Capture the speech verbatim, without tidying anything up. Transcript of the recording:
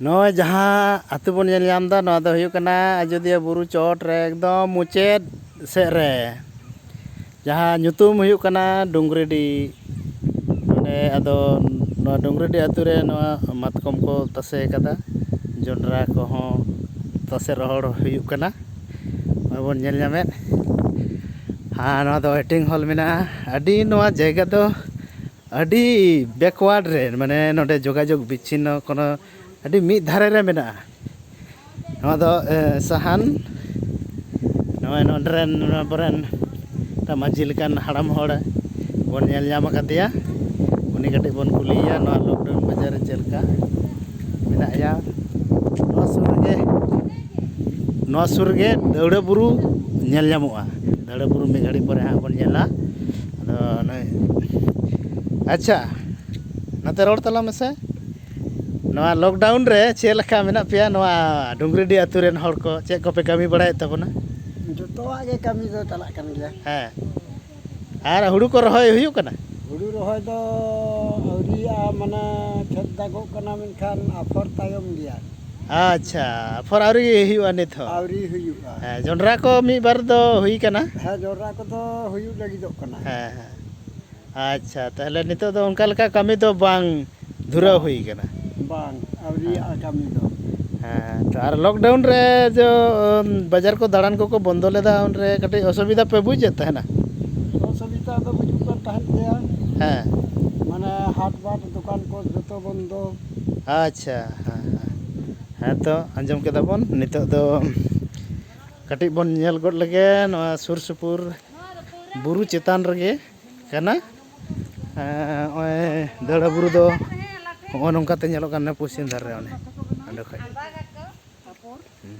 ᱱᱚᱜᱼᱚᱭ ᱡᱟᱦᱟᱸ ᱟᱹᱛᱩ ᱵᱚᱱ ᱧᱮᱞ ᱧᱟᱢ ᱮᱫᱟ, ᱱᱚᱣᱟ ᱫᱚ ᱦᱩᱭᱩᱜ ᱠᱟᱱᱟ ᱟᱡᱳᱫᱤᱭᱟᱹ ᱵᱩᱨᱩ ᱪᱚᱴ ᱨᱮ ᱮᱠᱫᱚᱢ ᱢᱩᱪᱟᱹᱫ ᱥᱮᱫ ᱨᱮ, ᱡᱟᱦᱟᱸ ᱧᱩᱛᱩᱢ ᱦᱩᱭᱩᱜ ᱠᱟᱱᱟ ᱰᱩᱝᱨᱤᱰᱤ᱾ ᱱᱚᱰᱮ ᱟᱫᱚ ᱱᱚᱣᱟ ᱰᱩᱝᱨᱤᱰᱤ ᱟᱹᱛᱩ ᱨᱮ ᱱᱚᱣᱟ ᱢᱟᱛᱠᱚᱢ ᱠᱚ ᱛᱟᱥᱮ ᱟᱠᱟᱫᱟ, ᱡᱚᱱᱰᱨᱟ ᱠᱚᱦᱚᱸ ᱛᱟᱥᱮ ᱨᱚᱦᱚᱲ ᱦᱩᱭᱩᱜ ᱠᱟᱱᱟ᱾ ᱱᱚᱜᱼᱚᱭ ᱵᱚᱱ ᱧᱮᱞ ᱧᱟᱢᱮᱫ, ᱟᱨ ᱱᱚᱣᱟ ᱫᱚ ᱣᱮᱴᱤᱝ ᱦᱚᱞ ᱢᱮᱱᱟᱜᱼᱟ᱾ ᱟᱹᱰᱤ, ᱱᱚᱣᱟ ᱡᱟᱭᱜᱟ ᱫᱚ ᱟᱹᱰᱤ ᱵᱮᱠᱣᱟᱨᱰ ᱨᱮ, ᱢᱟᱱᱮ ᱱᱚᱰᱮ ᱡᱳᱜᱟᱡᱳᱜᱽ ᱵᱤᱪᱪᱷᱤᱱᱱᱚ, ᱠᱳᱱᱳ ᱟᱹᱰᱤ ᱢᱤᱫ ᱫᱷᱟᱨᱮ ᱨᱮ ᱢᱮᱱᱟᱜᱼᱟ᱾ ᱱᱚᱣᱟ ᱫᱚ ᱮ, ᱥᱟᱦᱟᱱ, ᱱᱚᱜᱼᱚᱭ ᱱᱚᱰᱮ ᱨᱮᱱ, ᱱᱚᱣᱟ ᱠᱚᱨᱮᱱ ᱢᱤᱫᱴᱟᱝ ᱢᱟᱹᱡᱷᱤ ᱞᱮᱠᱟᱱ ᱦᱟᱲᱟᱢ ᱦᱚᱲ ᱵᱚᱱ ᱧᱮᱞ ᱧᱟᱢ ᱟᱠᱟᱫᱮᱭᱟ᱾ ᱩᱱᱤ ᱠᱟᱹᱴᱤᱡ ᱵᱚᱱ ᱠᱩᱞᱤᱭᱮᱭᱟ, ᱱᱚᱣᱟ ᱞᱚᱠᱰᱟᱣᱩᱱ ᱵᱟᱡᱟᱨ ᱨᱮ ᱪᱮᱫ ᱞᱮᱠᱟ ᱢᱮᱱᱟᱜ ᱭᱟ᱾ ᱱᱚᱣᱟ ᱥᱩᱨ ᱨᱮᱜᱮ, ᱱᱚᱣᱟ ᱥᱩᱨ ᱨᱮᱜᱮ ᱫᱟᱹᱣᱲᱟᱹ ᱵᱩᱨᱩ ᱧᱮᱞ ᱧᱟᱢᱚᱜᱼᱟ᱾ ᱫᱟᱹᱣᱲᱟᱹ ᱵᱩᱨᱩ ᱢᱤᱫ ᱜᱷᱟᱹᱲᱤᱡ ᱯᱚᱨᱮ ᱦᱟᱸᱜ ᱵᱚᱱ ᱧᱮᱞᱟ᱾ ᱟᱫᱚ ᱱᱚᱜᱼᱚᱭ, ᱟᱪᱪᱷᱟ, ᱱᱚᱛᱮ ᱨᱚᱲ ᱛᱟᱞᱟᱝ ᱢᱮᱥᱮ᱾ ᱱᱚᱣᱟ ᱞᱚᱠᱰᱟᱣᱩᱱ ᱨᱮ ᱪᱮᱫ ᱞᱮᱠᱟ ᱢᱮᱱᱟᱜ ᱯᱮᱭᱟ ᱱᱚᱣᱟ ᱰᱩᱝᱨᱤᱰᱤ ᱟᱹᱛᱩ ᱨᱮᱱ ᱦᱚᱲ ᱠᱚ? ᱪᱮᱫ ᱠᱚᱯᱮ ᱠᱟᱹᱢᱤ ᱵᱟᱲᱟᱭᱮᱫ ᱛᱟᱵᱚᱱᱟ? ᱡᱚᱛᱚᱣᱟᱜ ᱜᱮ ᱠᱟᱹᱢᱤ ᱫᱚ ᱪᱟᱞᱟᱜ ᱠᱟᱱ ᱜᱮᱭᱟ᱾ ᱦᱮᱸ, ᱟᱨ ᱦᱩᱲᱩ ᱠᱚ ᱨᱚᱦᱚᱭ ᱦᱩᱭᱩᱜ ᱠᱟᱱᱟ? ᱦᱩᱲᱩ ᱨᱚᱦᱚᱭ ᱫᱚ ᱟᱹᱣᱨᱤᱭᱟᱜᱼᱟ, ᱢᱟᱱᱮ ᱠᱷᱮᱛ ᱫᱟᱜᱚᱜ ᱠᱟᱱᱟ, ᱢᱮᱱᱠᱷᱟᱱ ᱟᱯᱷᱚᱨ ᱛᱟᱭᱚᱢ ᱜᱮᱭᱟ᱾ ᱟᱪᱪᱷᱟ, ᱟᱯᱷᱚᱨ ᱟᱹᱣᱨᱤ ᱦᱩᱭᱩᱜᱼᱟ ᱱᱤᱛ ᱦᱚᱸ? ᱟᱹᱣᱨᱤ ᱦᱩᱭᱩᱜᱼᱟ᱾ ᱦᱮᱸ, ᱡᱚᱱᱰᱨᱟ ᱠᱚ ᱢᱤᱫ ᱵᱟᱨ ᱫᱚ ᱦᱩᱭ ᱠᱟᱱᱟ? ᱦᱮᱸ, ᱡᱚᱱᱰᱨᱟ ᱠᱚᱫᱚ ᱦᱩᱭᱩᱜ ᱞᱟᱹᱜᱤᱫᱚᱜ ᱠᱟᱱᱟ᱾ ᱦᱮᱸ, ᱦᱮᱸ᱾ ᱟᱪᱪᱷᱟ, ᱛᱟᱦᱚᱞᱮ ᱱᱤᱛᱚᱜ ᱫᱚ ᱚᱱᱠᱟ ᱞᱮᱠᱟ ᱠᱟᱹᱢᱤ ᱫᱚ ᱵᱟᱝ ᱫᱷᱩᱨᱟᱹᱣ ᱦᱩᱭ ᱠᱟᱱᱟ? ᱵᱟᱝ, ᱟᱹᱣᱨᱤᱭᱟᱜᱼᱟ ᱠᱟᱹᱢᱤ ᱫᱚ᱾ ᱦᱮᱸ, ᱛᱚ ᱟᱨ ᱞᱚᱠᱰᱟᱣᱩᱱ ᱨᱮ ᱡᱚ, ᱩᱢ, ᱵᱟᱡᱟᱨ ᱠᱚ ᱫᱟᱬᱟᱱ ᱠᱚᱠᱚ ᱵᱚᱱᱫᱚ ᱞᱮᱫᱟ, ᱩᱱᱨᱮ ᱠᱟᱹᱴᱤᱡ ᱚᱥᱩᱵᱤᱫᱷᱟ ᱯᱮ ᱵᱩᱡᱮᱫ ᱛᱟᱦᱮᱱᱟ? ᱚᱥᱩᱵᱤᱫᱷᱟ ᱫᱚ ᱵᱩᱡᱩᱜ ᱠᱟᱱ ᱛᱟᱦᱮᱸᱫ ᱜᱮᱭᱟ᱾ ᱦᱮᱸ᱾ ᱢᱟᱱᱮ ᱦᱟᱴ ᱵᱟᱴ ᱫᱚᱠᱟᱱ ᱠᱚ ᱡᱚᱛᱚ ᱵᱚᱱᱫᱚ᱾ ᱟᱪᱪᱷᱟ, ᱦᱮᱸ, ᱦᱮᱸ᱾ ᱦᱮᱸ ᱛᱚ, ᱟᱸᱡᱚᱢ ᱠᱮᱫᱟ ᱵᱚᱱ᱾ ᱱᱤᱛᱚᱜ ᱫᱚ ᱠᱟᱹᱴᱤᱡ ᱵᱚᱱ ᱧᱮᱞ ᱜᱚᱫ ᱞᱮᱜᱮ ᱱᱚᱣᱟ ᱥᱩᱨ ᱥᱩᱯᱩᱨ ᱵᱩᱨᱩ ᱪᱮᱛᱟᱱ ᱨᱮᱜᱮ ᱠᱟᱱᱟ᱾ ᱮᱸ, ᱱᱚᱜᱼᱚᱭ ᱫᱟᱹᱣᱲᱟᱹ ᱵᱩᱨᱩ ᱫᱚ ᱱᱚᱜᱼᱚ ᱱᱚᱝᱠᱟ ᱛᱮ ᱧᱮᱞᱚᱜ ᱠᱟᱱᱟ ᱯᱚᱪᱷᱤᱢ ᱫᱷᱟᱨᱮ ᱨᱮ, ᱚᱱᱮ ᱚᱸᱰᱮ ᱠᱷᱚᱡ᱾ ᱦᱩᱸ᱾